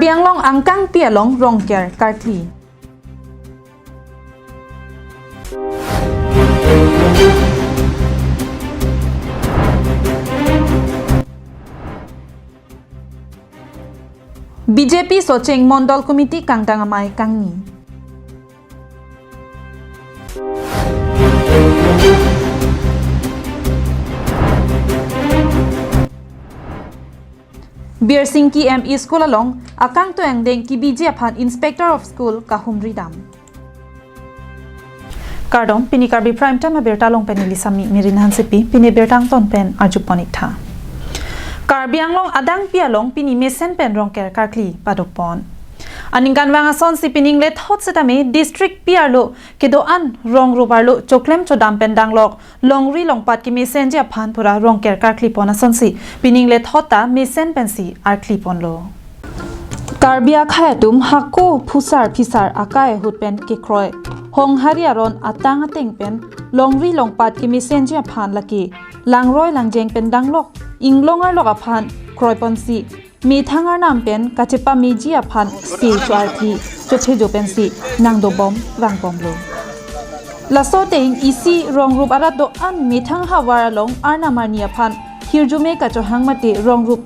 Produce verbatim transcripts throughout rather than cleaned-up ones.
Anglong angkangpi along Rongker karkli. B J P Socheng Mondol Committee kangdang amei kangni. Birsingki M E School along akangtui angdeng kebiji aphan Inspector of School kahumri dam. Kardom, pini Karbi Prime Time abirta along pen neli Sami Mirin Hansepi, pini birta angton pen arjupon ik tha. Karbi Anglong adangpi along pini mesen pen Rongker karkli padopon. Aningkanvang asonsi pining lethot setame district pi arlo kedo-an rong rup arlo choklem chodam pen danglok longri longpat kemesenji aphan pura Rongker karklipon asonsi pining lethot ta mesen pensi arklipon lo. Karbi akhei atum hako phusar phisar akai ahut pen kekroi, honghari aron atang ateng pen longri longpat kemesenji aphan lake langroi langjeng pen danglok inglong arlok aphan kroiponsi methang arnam pen kachepameji aphan si cho-arthi chothejo pensi nangdobom vangbomlo. Laso ateng isi rong rup arat do-an methang havar along arnam arni aphan hirjume kachohang mate rong rup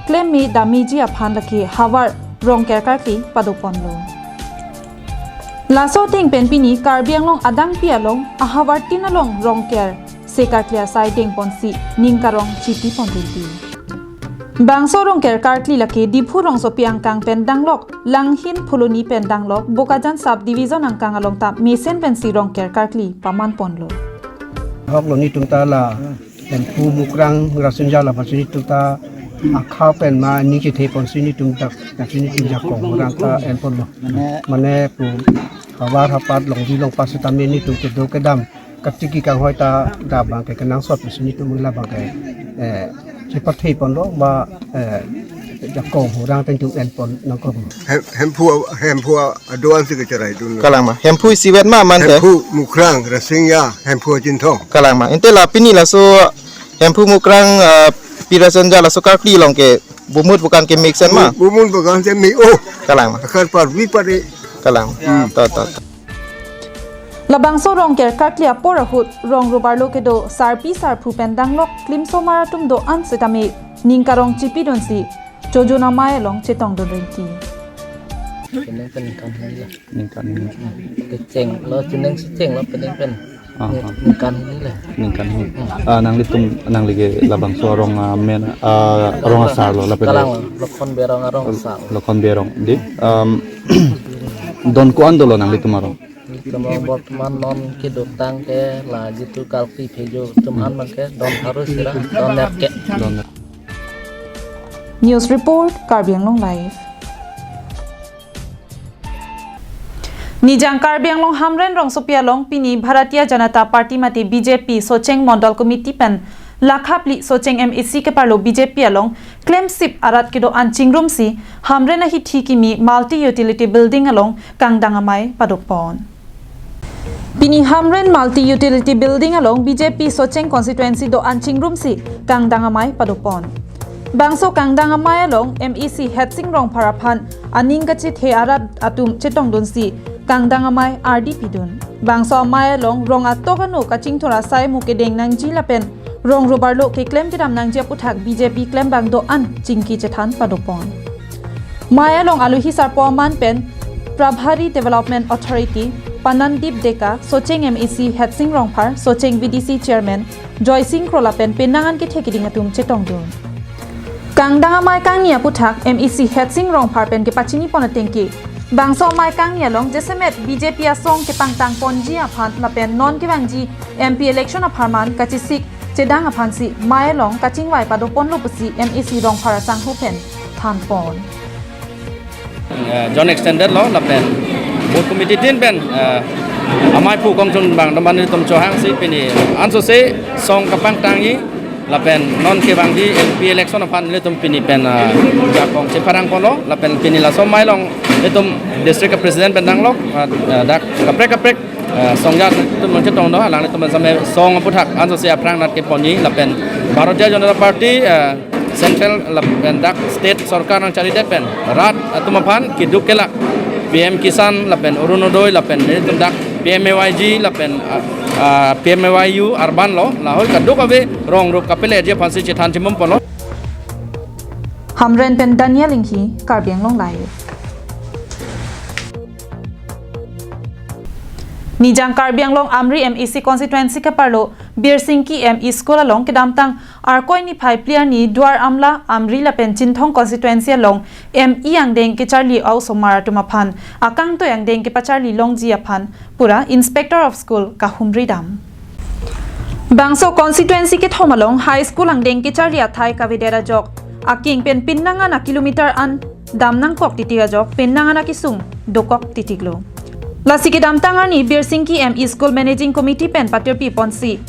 klemme dameji aphan lake havar Rongker karkli padoponlo. Laso ateng pen pini Karbi Anglong adangpi along ahavar tin along Rongker se karkli asai dengponsi ning karong chitipon rinti. Bangso Rongker karkli lake Diphu rongsopi angkang pen danglok Langhin Phuloni pen danglok Bokajan Sub Division angkang along ta mesen pensi Rongker karkli pamanponlo. Hok lo netum ta la Hemphu Mukrang Rasinja la pasi netum ta akha pen ma ning chetheponsi netum ta pasi netum jakong orang ta enponlo. Mane pu havar hapat longri longpat setame netum kedo kedam katiki kanghoi ta da bangke kenangsot pasi netum la bangke, eh, chepatheponlo ba, eh, jakong orang tentu enpon nangkong. Hem-, Hemphu, Hemphu adoan si kecheraidun. Kalang ma. Hemphu isivet ma man ke? Hemphu Mukrang Rasinja, Hemphu Chinthong. Kalang ma. Ante la pini laso Hemphu Mukrang, ah, Pi Rasinja laso karkli along ke bumut bukan ke mesen ma? Bu-, bumut bukan ke mi oh. Kalang ma. Akar parvi pare. Kalang. Hmm. To, to, to. Labangso Rongker karkli apor ahut rong rup arlo kedo sarpi sarphu pen danglok klimsomar atum do-an setame ning karong chipidunsi chojun amei along chetongdun rinti. Chineng pen ningkan hini la. Ningkan hini. Kecheng lo, chineng si cheng lo, pening pen. Ah, ah. Ningkan hini la. Ningkan hini. Ah, nanglitum, nangli ke labangso arong, ah, men, ah, arong asar lo, lapen Kalang lo, Lokhon Berong arong asar. Lokhon Berong. Di, um, don ko-an dolo nanglitum arong? Nelitum arong bortoman non kedotang ke la jitu karkli phejo atum an abang ke don pharo sira, don nerkep. Don ner- News report, Karbi Anglong Live. Nijang Karbi Anglong Hamren rongsopi along pini Bharatiya Janata Party mate B J P Socheng Mondol Committee pen lakha phli Socheng M A C keparlo B J P along klemsip arat kedo-an chingrumsi Hamren ahithi kimi Multi Utility Building along kangdang amei padopon. Pini Hamren Multi Utility Building along B J P Socheng Constituency do-an chingrumsi kangdang amei padopon. Bangso kangdang amei along M A C Headsing Rongphar aphan aning kachethe arat atum chetongdunsi kangdang amei ardi pidun. Bangso amei along rong atok ano kachingthur asai mu kedeng nangji lapen rong rup arlo keklem kedam nangji aputhak B J P klembang do-an chingki chethan padopon. Mei along aluhi sarpo aman pen Prabhari Development Authority Panandip Deka, Socheng M A C Headsing Rongphar, Socheng V D C Chairman Joysing Kro lapen penang an kethe keding atum chetongdun. Kangdang amei kangni aputhak M A C Headsing Rongphar pen kepachinipon atengke, bangso amei kangni along jasemet B J P asong kepangtangponji aphan lapen non kevangji M P election apharman kachesik chedang aphansi mei along kachingvai padoponlo pusi M A C Rongphar asangho pen thanpon. Eh, John extended lo lapen booth committee tin pen, eh, amei phu kongchun bang doman netum chohangsi pini ansose song kapangtangji lapen non kevangji M P election aphan netum pini pen, eh, jakong chepharangponlo lapen pini laso amei along netum district president pen danglok, eh, eh, dak kaprek kaprek eh, songjak netum nangchetongdun, alanglitum sampai song aputhak ansose aphrang nat keponji lapen Bharatiya Janata Party, eh, Central lapen dak state sorkar nangcharidet pen rat atum aphan keduk kelak P M Kisan lapen Orunodoi lapen nelitum dak P M A Y G lapen, ah, ah, P M A Y U urban lo, lahei kadokave rong rup kapeleji aphansi chethan chimum ponlo. Hamren pen Daniel Inghi, Karbi Anglong Live. Nijang Karbi Anglong Amri M A C constituency keparlo Birsingki M E School along kedamtang Arkoi niphai phli arni Duar Amla, Amri lapen Chinthong constituency along M E angdeng kecharli a-osomar atum aphan akangtoi angdeng kepacharli longji aphan pura Inspector of School kahumri dam. Bangso constituency kethom along high school angdeng kecharli athai kavedet ajok aking pen pinnang an a-kilometer an dam nangkok titik ajok pinnang an akisung dokok titiklo. Lasi kedamtang arni Birsingki M E School Managing Committee pen patirpi ponsi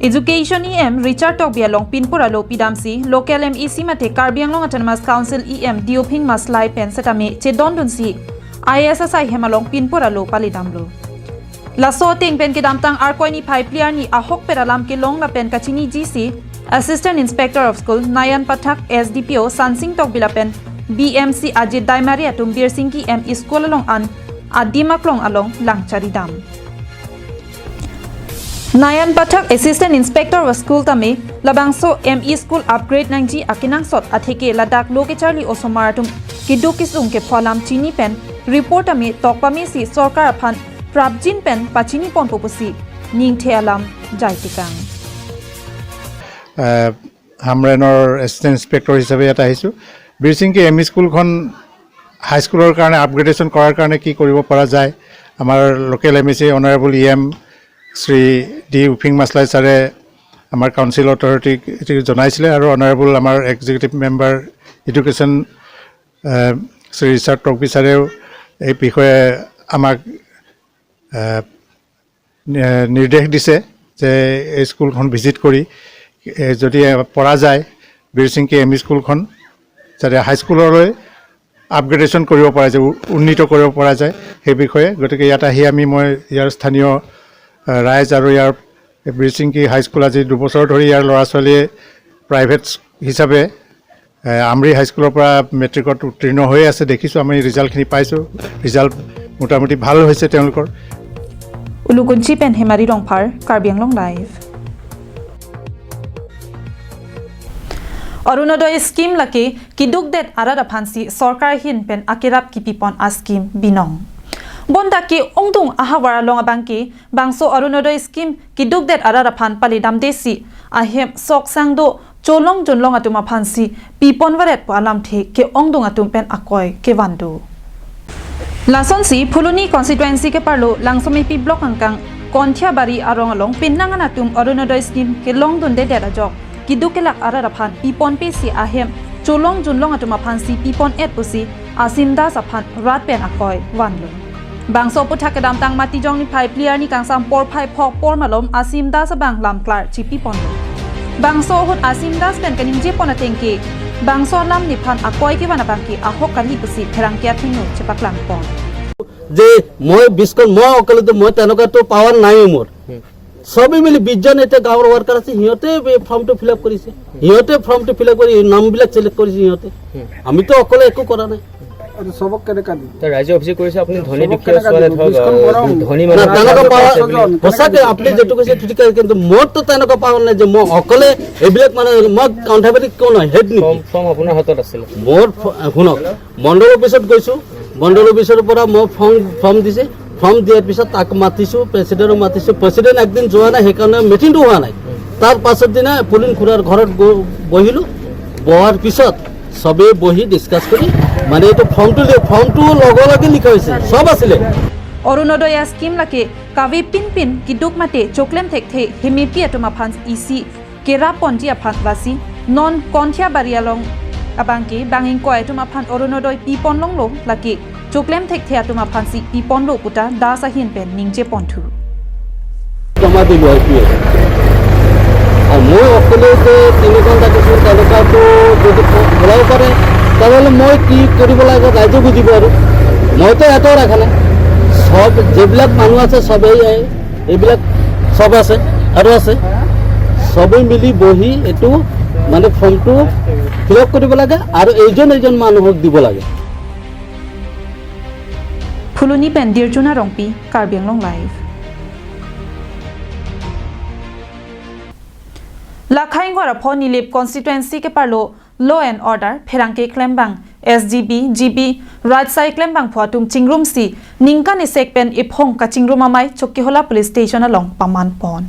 Education E M Richard Tokbi along pinpur alo pidamsi local M A C mate Karbi Anglong Autonomous Council E M Diuphing Maslai pen setame chedondunsi I A S asai hem along pinpur alo palidamlo. Laso ateng pen kedamtang Arkoi niphai phli arni ahokpet alam kelong lapen kachiniji si Assistant Inspector of School Nayan Pathak, S D P O Sansing Tokbi lapen B M C Ajit Daimari atum Birsingki M E School along an adim aklong along langchari dam. Nayan Pathak Assistant Inspector of School tame labangso M E School upgrade nangji akenangsot atheke ladak lo kecharli osomar atum keduk kesung kepho alam chini pen report tame tok pamesi sorkar aphan prapjin pen pachini ponpo pusi ningthe alam jaitikang. আহ, হামৰেনৰ assistant inspector হিচাপে ইয়াত আহিছোঁ। বিৰচিংকি M E স্কুলখন হাইস্কুলৰ কাৰণে আপগ্ৰেডেশ্যন কৰাৰ কাৰণে কি কৰিব পৰা যায়, আমাৰ local M A C honourable E M Shri ডি উফিং মাছলাই ছাৰে আমাৰ কাউন্সিল অথৰিটিক এইটো জনাইছিলে আৰু অনাৰেবল আমাৰ এক্সিকিউটিভ মেম্বাৰ এডুকেশ্যন, আহ, শ্ৰী ৰিচাৰ্ড টকবি ছাৰেও এই বিষয়ে আমাক, আহ, নি- নিৰ্দেশ দিছে যে এই স্কুলখন ভিজিট কৰি, এ, যদি পৰা যায় বিৰচিংকি এম ই স্কুলখন যাতে হাইস্কুললৈ আপগ্ৰেডেশ্যন কৰিব পৰা যায়, উ- উন্নীত কৰিব পৰা যায় সেই বিষয়ে। গতিকে ইয়াত আহি আমি মই ইয়াৰ স্থানীয়, আহ, ৰাইজ আৰু ইয়াৰ বিৰচিংকি হাইস্কুল আজি দুবছৰ ধৰি ইয়াৰ ল'ৰা ছোৱালীয়ে প্ৰাইভেট হিচাপে, এ, আমৰি হাইস্কুলৰ পৰা মেট্ৰিকত উত্তীৰ্ণ হৈ আছে, দেখিছোঁ আমি ৰিজাল্টখিনি পাইছোঁ। ৰিজাল্ট মোটামুটি ভাল হৈছে তেওঁলোকৰ। Ulukunchi pen Hemari Rongphar, Karbi Anglong Live. Orunodoi scheme lake kidukdet arat aphansi sorkar ahin pen akerap kipipon a-scheme binong. Bonta ke-ongdung ahavar along abangke bangso Orunodoi scheme kidukdet arat aphan palidamdesi ahem sok sang do cholong junlong atum aphansi pipon varet pu alamthe ke-ongdung atum pen akoi kevan do. Lasonsi Phuloni constituency keparlo Langsomepi block angkang Konthiabari arong along pinnang an atum Orunodoi scheme kelongdundedet ajok kiduk kelak arat aphan piponpesi ahem cholong junlong atum aphansi pipon-et pusi Asim Das aphan rat pen akoi vanlo. Bangso aputhak kedamtang Matijong niphai phli arni kangsam porphai phok por malom Asim Das abang lamklar chipiponlo. Bangso ahut Asim Das pen kaningjepon atengke bangso alam nephan akoi kevan abangke ahok kali pusi pherangke athengno chepaklangpon. যে মই বিছখন, মই অকলেতো, মই তেনেকুৱাতো পাৱাৰ নাই মোৰ। সবেই মিলি বিছজন এতিয়া গাঁৱৰ ৱৰ্কাৰ আছে, সিহঁতে এই ফৰ্মটো ফিল আপ কৰিছে, সিহঁতে ফৰ্মটো ফিল আপ কৰি নামবিলাক চিলেক্ট কৰিছে সিহঁতে। আমিতো অকলে একো কৰা নাই। এইটো চবক কেনেকা দিম? ত' ৰাইজে অভিযোগ কৰিছে আপুনি ধনী চবক দুখীয়া কেনেকা চোৱা দিব? নাই, ধৰক, বিছখন বনাম। ধনী না, মানুহ তেনেকুৱা আছে পাৱাৰ বুলি। ছজন। সঁচাকে আপুনি যিটো কৈছে ঠিক আছে, কিন্তু মোৰতো তেনেকুৱা পাৱাৰ নাই যে মই অকলে এইবিলাক মানে মই কাউণ্টাৰবেটিক কিয় নহয়, হেড নেকি? ফৰ্ম ফৰ্ম আপোনাৰ হাতত আছিলে। মোৰ ফ- শুনক, মণ্ডল অফিচত গৈছো, মণ্ডল অফিচৰ পৰা মই ফৰ্ম ফৰ্ম দিছে, ফৰ্ম দিয়াৰ পিছত তাক মাতিছো, প্ৰেচিডেণ্টক মাতিছো, প্ৰেচিডেণ্ট একদিন যোৱা নাই, সেইকাৰণে মিটিংটো হোৱা নাই। তাৰ পাছৰ দিনা পুলিন খুৰাৰ ঘৰত গ- বহিলো, বহাৰ পিছত সবেই বহি ডিছকাছ কৰি মানে এইটো ফৰ্মটো লি- ফৰ্মটো লগে লগে লিখা হৈছে, সব আছিলে। Orunodoi scheme lake kave pinpin kiduk mate choklem thekthe hemepi atum aphan isi kerap ponji aphan vasi non Konthiabari along abangke bang ingkoi atum aphan Orunodoi pipon longlo, lake choklem thekthe atum aphansi piponlo puta Das ahin pen ningjeponthu. জমা দিলো I P L. আৰু মই অকলে যে তিনি ঘণ্টা দিছোঁ, তেনেকুৱাতো যদি ওলাব পাৰে, তেনেহ'লে মই কি কৰিব লাগে ৰাইজে বুজিব আৰু। মইতো এটাও ৰখা নাই, সব যিবিলাক মানুহ আছে সবেই এই- এইবিলাক সব আছে আৰু আছে, সবেই মিলি বহি এইটো মানে ফৰ্মটো ফিল আপ কৰিব লাগে আৰু এইজন এইজন মানুহক দিব লাগে। Phuloni pen Dirjuna Rongpi, Karbi Anglong Live. Lakhai Ingwar apho Nilip constituency keparlo law and order pherangke klembang S G B, G B, rajsai klembangphu atum chingrumsi ningkan isek pen ephong kachingrum amei Chokihola Police Station along pamanpon.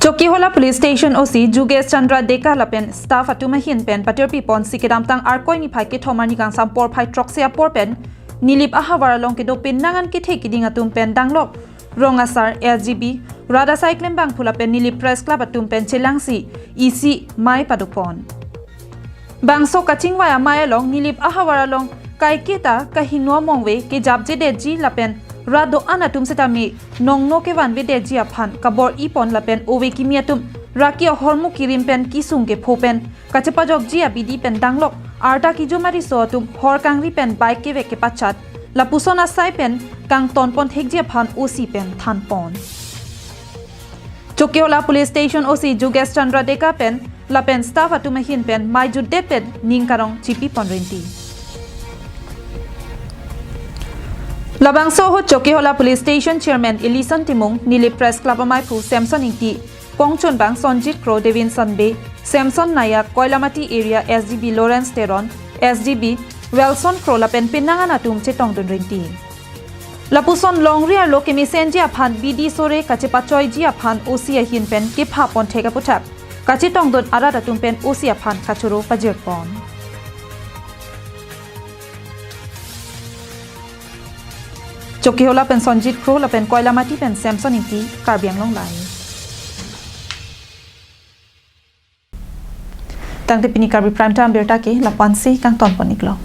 Chokihola Police Station O C Jugesh Chandra Deka lapen staff atum ahin pen patirpiponsi kedamtang Arkoi niphai kethom arni kangsam porphai throksi apor pen Nilip ahavar along kedo pinnangan kethe kiding atum pen danglok rong asar, S G B, rat asai klembangphu lapen Nilip Press Club atum pen chelangsi isi mei padopon. Bangso kachingvai amei along Nilip ahavar along kaiketa kahingno amongve kejapjedetji lapen rat do-an atum setame nongno kevanvedetji aphan kabor-ipon lapen ove kimi atum raki ahormu kirim pen kisung kepho pen kachepajokji abidi pen danglok arta kijumariso atum hor kangri pen bike kevek kepachat lapuson asai pen kangtonponthekji aphan O C pen thanpon. Chokihola Police Station O C Jugesh Chandra Deka pen lapen staff atum ahin pen mei jutdet pen ning karong chipipon rinti. Labangso ahut Chokihola Police Station Chairman Ellison Timung, Nilip Press Club ameiphu Samson Ingti, kongchunbang Sonjit Kro, Devinson Bey, Samson Nayak, Koilamati Area S G B Lawrence Teron, S G B Wilson Kro lapen pinnangan atum chetongdun rinti. Lapuson longri arlo kemesenji aphan bidi sore kachepachoiji aphan O C ahin pen kephaponthek aputhak kachetongdun arat atum pen O C aphan kachoro pajirpon. Chokihola pen Sonjit Kro lapen Koilamati pen Samson Ingti, Karbi Anglong Live. Tangte pini Karbi Prime Time birta ke lapu-ansi kangtonpon-iklo.